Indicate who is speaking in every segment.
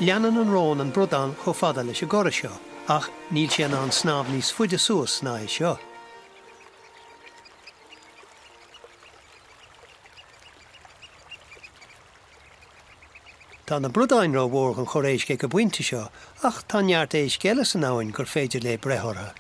Speaker 1: Leanann an rón an bradán chomh fada leis an gcora seo, ach níl sé in ann snámh níos faide suas ná é seo. Tá na bradáin rómhór don chorr éisc ag an bpointe seo ach tá neart éisc eile san abhainn gur féidir léi breith orthu.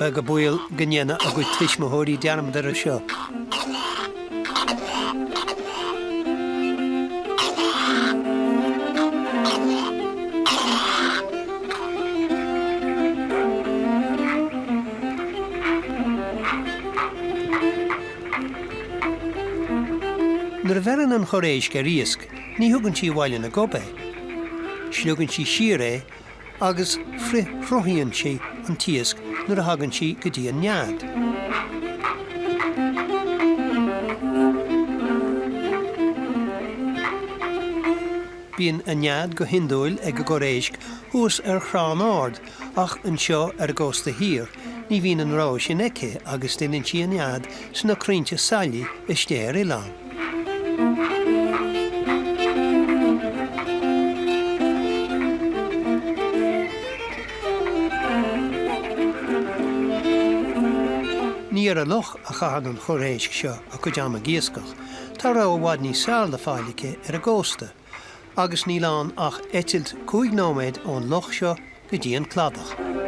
Speaker 1: Beag an baol go ndéanfadh a gcuid tuismitheoirí dearmad orthu seo. Nuair a bheireann an chorr éisc ar iasc, ní thugann sí abhaile ina gob é. Sliogann sí siar é agus frithshruthaíonn sí an t-iasc nuair a thagann sí go dtí an nead. Bíonn a nead go hiondúil ag an gcorr éisc thuas ar chrann ard ach anseo ar an gcósta thiar ní bhíonn an rogha sin aici agus déanann sí a nead sna crainnte sailí istigh ar oileán. Ní ar an loch a chaitheann an chorr éisc seo a cuid ama ag iascach, tá rogha i bhfad níos fearr le fáil aici ar an gcósta, agus níl ann ach eitilt 5 nóiméad ón loch seo go dtí an cladach.